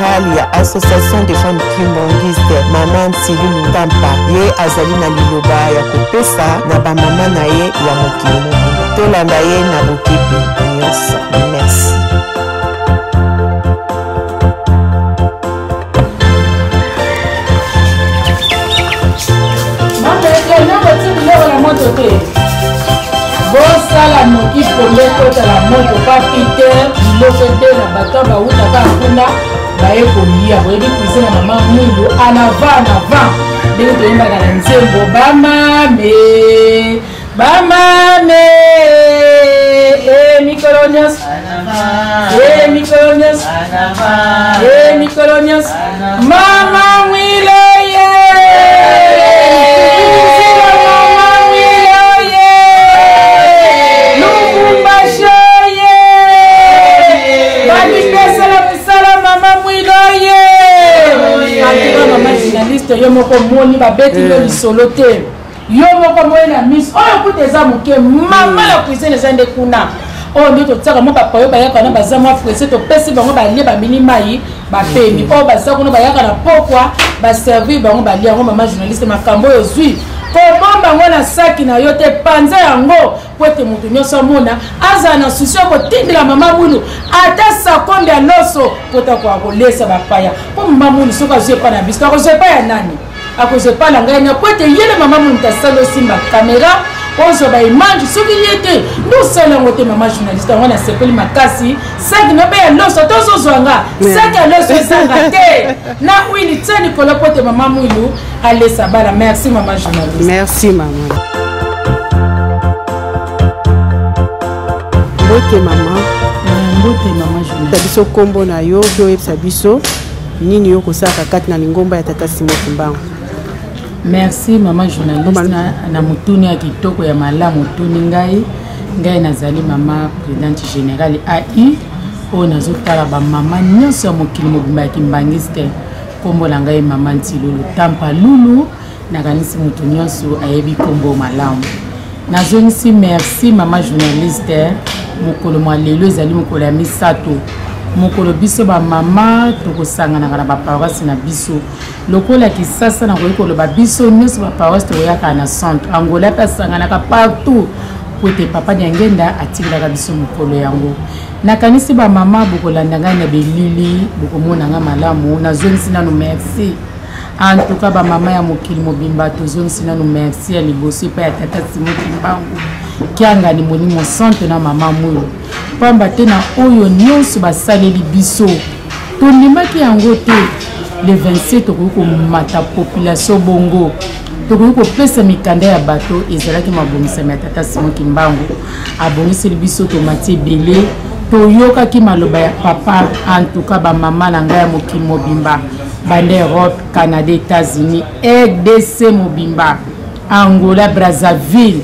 Generale ya Association des femmes kimbanguistes, Mama Nsilulu Tampa, ye azali na liloba ya kopesa na ba mama na ye ya mokili mobimba. Tolanda ye na bokebi nyonso. Merci. Moto te bosala noki pongo ekota na moto pa peter biloko ebela bato bawutaka kuna baye kolia. Boyebi cuisine ya mama Mwilu, en avant, en avant, ndenge toyembaka na nzembo bamame bamame e mikolo nyonso, e mikolo nyonso, e mikolo nyonso, mama Mwilu ye, mama Mwilu ye, Lubumbashi ye, bamipesela mosala, mama Mwilu ye. Antuka mama journaliste, yo moko moni babeti yo lisolo te, yo moko moye na miso oyo kuta eza moke. Mama na cuisine eza nde kuna oyo nde totiaka mwa bapayo bayaka na baza mwa presse, topesi bango balie, bamini mai, bapemi. Oyo baza kuna bayaka na pokwa, baservir bango, balia yango. Mama journaliste, makambo oyo ozwi, kobomba yango na saki na yo te, panza yango po ete moto nyonso amona, azala na susi ya kotindela mama Mwilu ata sakombe ya loso po ete akoka kolesa bapaya. Mpo mama Mwilu soki azwi epai na biso, akozwa epai ya nani? Akozwa epai na ngai na po ete ye na mama Mwilu tasali osimba kamera, ozwa baimage. Soki ye te nde osali yango te. Mama journaliste, yango nasepeli makasi. Saki no mpe ya loso, tozozwa nga saki ya loso ezanga te na huile, tia likolo po ete mama Mwilu alesa bana. Merci mama journaliste. Merci mama. Mbote mama. Mbote mama journaliste. Biso nkombo na yo mpe oyebisa biso nini yo kosalaka kati na lingomba ya tata Simon Kimbangu. Merci mama journaliste na motuni ya kitoko ya malamu otuni ngai. Ngai nazali mama présidente générale AI oyo nazotala bamama nyonso ya mokili mobimba ya kimbangiste. Nkombo na ngai mama Ntilulu Tampa Lulu. Nakanisi moto nyonso ayebi nkombo malamu. Nazongisi merci mama journaliste. Mokolo mwa lelo ezali mokolo ya misato, mokolo biso bamama tokosanganaka na baparoise na biso. Lokola Kisasa, nakoki koloba biso nyonso baparoise tokoyaka na centre. Angola mpe asanganaka partout po ete papa Diangenda atindelaka biso mokolo yango. Nakanisi bamama bokolanda ngai na belili, bokomona ngai malamu. Nazongisi nano merci. En tout cas bamama ya mokili mobimba, tozongisi nano merci ya liboso epai ya tata Simon Kimbangu Kiangani, Molimo Santo na mama Mwilu, pamba te na oyo nyonso basaleli biso tondimaki yango te. Le 27 tokoki komata population bongo, tokoki kopesa mikanda ya bato. Ezalaki mabongisami ya tata Simon Kimbangu, abongiseli biso, tomati ebele, toyokaki maloba ya papa. En tout cas bamama na ngai ya mokili mobimba, banda Europe, Canada, États-Unis, RDC mobimba, Angola, Brazzaville,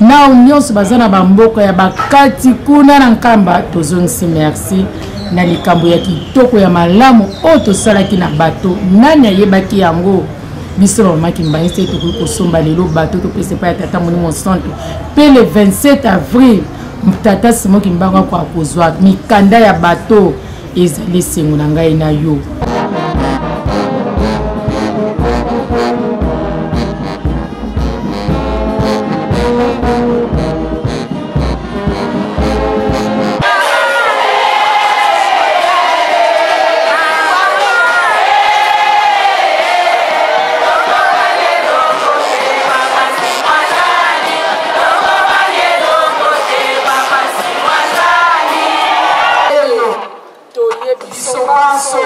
nao nyonso baza na bamboka ya bakati kuna na Nkamba, tozongisi merci na likambo ya kitoko ya malamu oyo tosalaki na bato. Nani ayebaki yango? Biso bamama kimbanguiste tokoki kosomba lelo bato, topesa epai ya tata Molimo Santo, mpe le 27 avril tata Simon Kimbangu akoka kozwa mikanda ya bato. Ezali esengo na ngai na yo. Toyebi biso banso.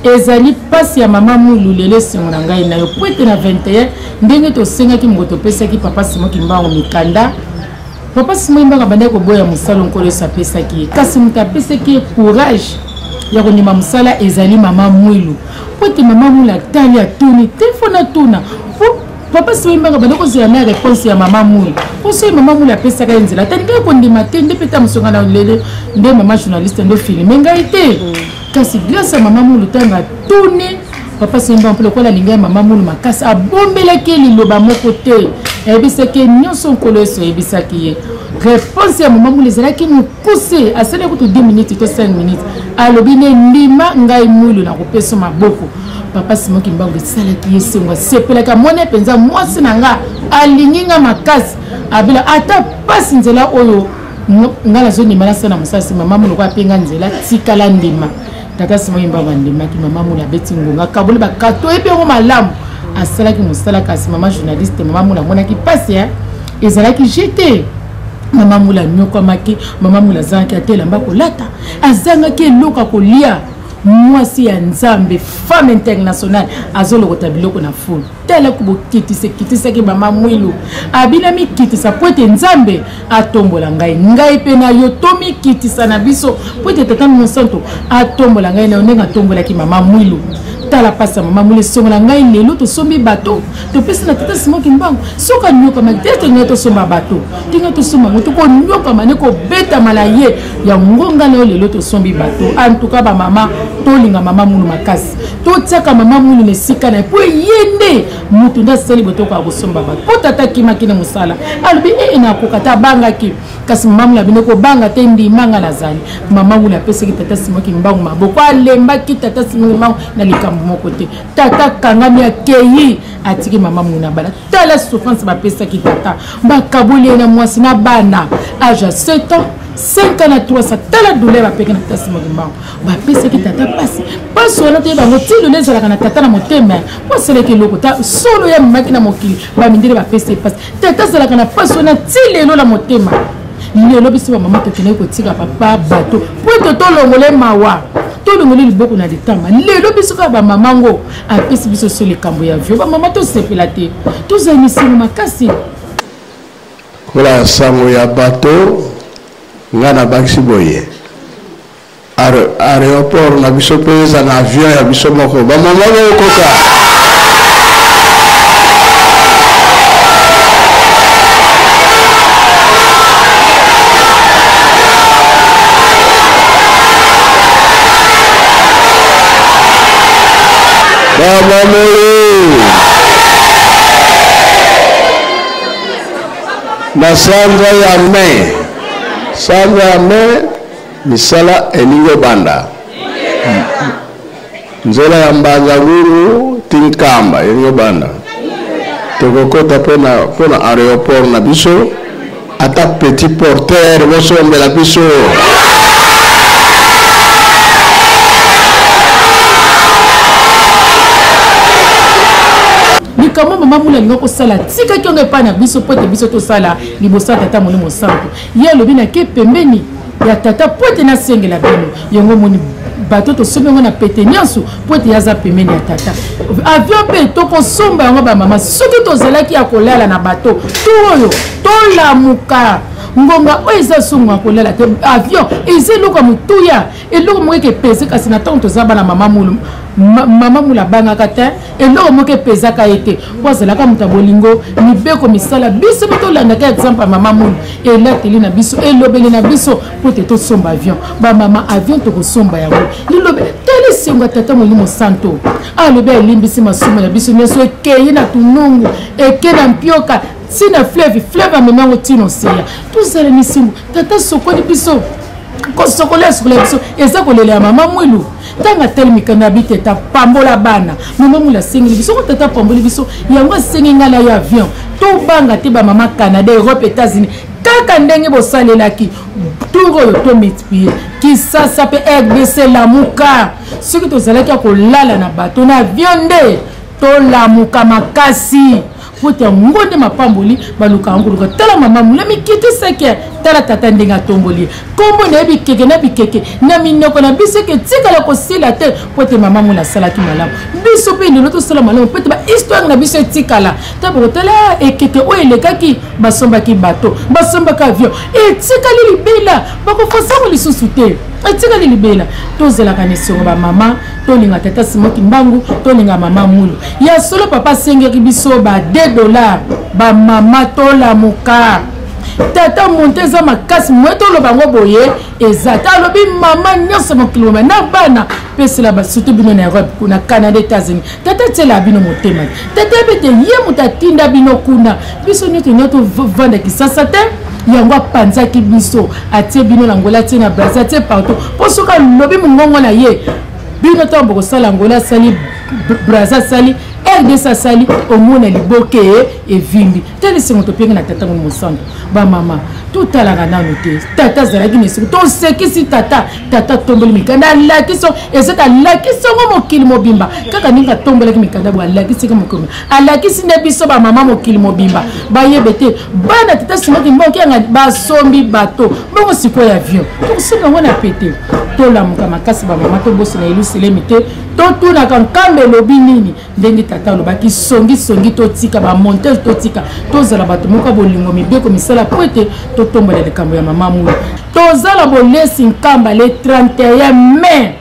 Ezali mpasi ya mama Mwilu lelo esengo na ngai na yo mpo ete na 21 ndenge tosengaki moko topesaki papa Simon Kimbangu mikanda. Papa Simon Kimbangu abandaki koboya mosala Nkolo Yesu apesaki ye, kasi moto apesaki ye courage ya kondima mosala ezali mama Mwilu, mpo ete mama Mwilu atali atuni te fo natuna mpo papa Simon Kimbangu abandaki kozela na réponse ya mama Mwilu, mpo soki mama Mwilu apesaka ye nzela atalingaki kondima te nde mpe ta mosonga na lelo nde mama journaliste nde filme ngai te. Kasi grâce ya mama Mwilu ntango atuni papa Simon Kimbangu mpe lokola alingi ya mama Mwilu makasi abombelaki ye liloba moko te, ayebisaki ye nyonso Nkolo Yesu ayebisaki ye. Réponse ya mama Mwilu ezalaki mokuse, asalaki kutu 10 minutes to 5 minutes, alobi ne ndima ngai Mwilu nakopesa maboko. Papa Simon Kimbangu esalaki ye esengo, asepelaki, amoni mpenza mwasi na nga alingi nga makasi, abela ata pasi nzela oyo nga nazondima nasala mosala se mama Mwilu lokola ape nga nzela tikala ndima. Tata Simon Kimbangu andimaki, mama Mwilu abeti ngonga akaboli bakato oyebi yango malamu, asalaki mosala. Kasi mama journaliste, mama Mwilu amonaki pasi, ezalaki jete. Mama Mwilu anyokwamaki, mama Mwilu azangaki ata elamba kolata, azangaki eloko ya kolia. Mwasi ya Nzambe, femme internationale, azolokota biloko na fulu. Tala kobokitisa ekitisaki mama Mwilu, abina mikitisa po ete Nzambe atombola ngai, ngai mpe na yo tomikitisa na biso po ete Tata Mosantu atombola ngai na yo ndenge atombolaki mama Mwilu. Tala pasi ya mama Mwilu, esengo na ngai lelo tosombi bato topesi na Tata Simon Kimbangu. Soki anyokama te tolingai tosomba bato, tolingai tosomba yango, tokonyokama nde kobetama na ye ya ngonga na yo. Lelo tosombi bato. En tout cas bamama tolinga mama Mwilu makasi, totiaka mama Mwilu na esika na ye po ye nde moto nde asali boye tokoka kosomba bato. Po tata akimaki na mosala, alobi ee nakoka te, abangaki. Kasi mama Mwilu abino kobanga te, ndima nga nazali. Mama Mwilu apesaki Tata Simon Kimbangu maboko, alembaki Tata Simon Kimbangu na likambo moko te. Tata akangami akei, atiki mama Mwilu na bana. Tala souffrance bapesaki tata, bakaboli ye na mwasi na bana, age ya 7 ans, 5 ans na 3 ans. Tala douleur bapeki na Tata Simon Kimbangu, bapesaki tata pasi. Pasi wana toyeba yango ti lelo ezalaka na tata na motema, po asalaki eloko ta solo ya amemaki na mokili, bamindele bapesi ye pasi. Tata azalaka na pasi wana ti lelo na motema. Lelo biso bamama tokendaki kotika papa bato po ete tolongole mawa, tolongoli liboko na litama. Lelo biso kaka bamama ngo apesi biso so likambo ya vio, bamama tosepela te, tozala misengo makasi. Kola sango ya bato nga nabakisi boye aéroport na biso mpe eza na avion ya biso moko, bamama bokoka. Bamamolo na sanza ya mai, sanza ya mai misala elingi obanda nzela ya Mbanza Ngungu Tinkamba elingi obanda, tokokota mpona aéroport na biso, ata petit porteur bosombela biso. Likambo mama Mwilu alingi kosala, tikaki yango epai na biso po ete biso tosala liboso ya Tata Molimo Santu. Ye alobi nake pembeni ya tata po ete nasengela bino. Yango omoni bato tosombi yango na pete nyonso po ete ye aza pembeni ya tata. Avion mpe tokosomba yango bamama, soki tozalaki ya kolala na bato to oyo tolamuka ngonga oyo eza songo ya kolala te. Avion eza eloko ya motuya, eloko moko eke epese. Kasi na ntango toza bana mama Mwilu, mama Mwilu abangaka te, eloko moko epesaka ye te, po azalaka moto ya bolingo. Mibeko misala biso mpe tolandaka exemple ya mama Mwilu, elateli na biso, elobeli na biso po ete tosomba avion. Bamama, avion tokosomba yango. Lilobe tala esengo ya Tata Molimo Santo, alobi alimbisi masumu na biso nyonso, ekei na tunungu, eke na mpioka ntina fleuve, fleuve amemi yango ntina oseya. Tozala misingo, tata sokoli biso, kosokola esokola biso eza kolela ya mama Mwilu. Ntango atali mikanda ya biteta, pambola bana, mama Mwilu asengeli biso ko tata pamboli biso, yango asengi ngai na yo avion. Tobanga te bamama Canada, Europe, États-Unis, kaka ndenge bosalelaki tour oyo to multiplier Kisasa mpe RDC lamuka. Soki tozalaki ya kolala na bato na avion nde tolamuka makasi. mpo te yango nde mapamboli baluka yango koluka. Tala mama mula mikitisaki, tala tata ndenge atomboli ye, nkombo na ye bikeke na bikeke na minoko na biso eke etikala kosila te, mpo ete mama mula asalaki malamu. Biso mpe lelo tosala malamu mpo ete bahistoire na biso etikala. Ta bokotala ekeke oyo elekaki, basombaki bato, basombaki avion, etikali libela, bakofosango lisusu te, etikali libela. Tozalaka na esengo bamama, tolinga tata Simon Kimbangu, tolinga mama Mulu. Ya solo papa asengeki biso ba 2 dollars, bamama tolamuka. Tata monte eza makasi, moye toloba yango boye eza te. Alobi mama nyonso mokili moma na bana pesela ba, surtout bino na Europe kuna, Canada, États-Unis. Tata tiela bino motema, tata yebi ete ye moto atinda bino kuna. Biso nyonso nyonso tovanda Kisasa te, yango apanzaki biso, atie bino na Angola, atie na Brazil, atie partout, mpo soki alobi mongongo na ye, bino ntango bokosala Angola asali, Brazil asali, RDC asali, omona liboke evimbi. Tala esengo topengi na tata ngo mosantu. Bamama totalaka nano te, tata azalaki na esengo, tosekisi tata. Tata atomboli mikanda, alakisi ezaki, alakisi yango mokili mobimba. Kaka ndenge atombolaki mikanda boye, alakisi mokili, alakisi nde biso bamama mokili mobimba bayebe te bana tata Simon Kimbangu yanga basombi bato bongo. Sikoyo avion tokosomba yango na pete. Tolamuka makasi bamama, tobosana Yelusalemi te, totunaka Nkambe elobi nini. Ndenge tata alobaki songisongi, totika bamontage, totika, tozala bato moko ya bolingo, mibeko, misala, po ete totombola likambo ya mama Mulu. Tozala bolesi Nkamba le 31 mai,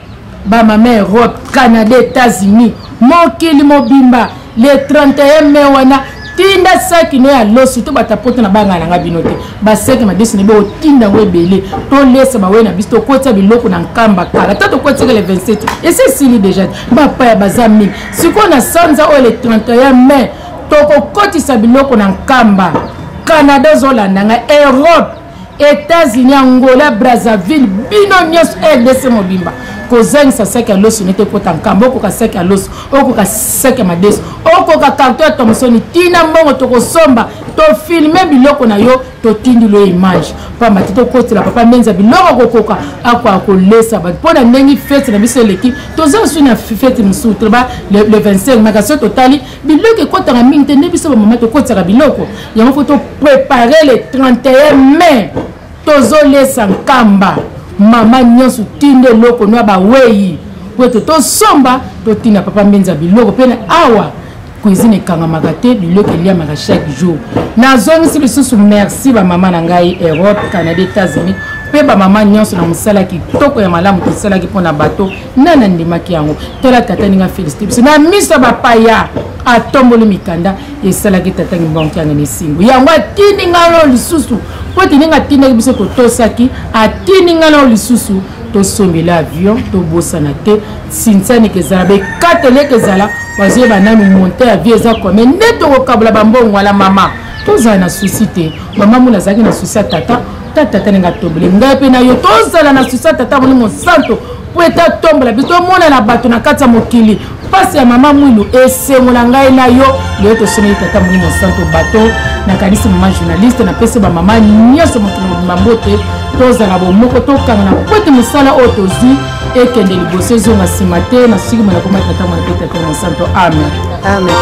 bamama Europe, Canada, États-Unis, mokili mobimba, le 31 mai wana tinda saki no ya loso to bata poto na banga nanga bino te, baseki madeso na be otinda yango ebele, tolesa bawe na biso, tokotisa biloko na Nkamba. Kala ta tokotisaka le 27, esi esili deja, bapaya baza mingi. Sikoyo na sanza oyo le 31 mai tokokotisa biloko na Nkamba. Canada ozolanda ngai, Europe, États-Unis, Angola, Brazzaville, bino nyonso, RDC mobimba, kozangisa saki ya loso nete ekota Nkamba. Okoka saki ya loso, okoka saki ya madeso, okoka carton ya Thomson, tina mbongo, tokosomba, tofilme biloko na yo, totindi lo image, pamba te tokotela papa Mbenza biloko kokoka akoka kolesa bato. Mpo na ndenge fete na biso eleki, toza su na fete mosusu toba le 25 maka. So totali biloko ekotaka mingi te, nde biso bamama tokotisaka biloko yango. Fo toprépare le 31 mai, tozolesa Nkamba. Mama nyonso tinda eloko no ya bawei po ete tosomba, totinda papa Mbenza biloko. Mpe na awa cuisine ekangamaka te, biloko eliamaka chaque jour. Nazongisi lisusu merci bamama na ngai Europe, Canada, États-Unis, mpe bamama nyonso na mosala kitoko ya malamu tosalaki mpona bato nani andimaki yango. Tala tata ndenge afélicité biso na miso ya bapaya, atomboli mikanda. Esalaki tata Kimbangu Kiangani na esengo, yango atindi ngai nao lisusu, mpo ete ndenge atindaki biso totosaki, atindi ngai nao lisusu tosombela avion. Tobosana te, sinsaneke ezala, bekateleke ezala, bazoyeba nanu monte ya vie eza kome nde tokokabola bambongo wana. Mama, tozala na susi te. Mama mona azalaki na susi ya tata, ta tata ndenge atomboli ngai mpe na yo, tozala na susi ya tata Molimo Santo mpo ete atombola biso, tomona na bato na kati ya mokili mpasi ya mama Mwilu, esengo na ngai na yo. Lelo tosomeli tata Molimo Santo bato. Nakanisi mama journaliste, napesi bamama nyonso mokili mobimba mbote. Tozala bomoko, tokanga na po ete mosala oyo tozwi ekende liboso, ezonga nsima te. Na soki mona koma tata mwana mpe tata Mosanto, amen, amen.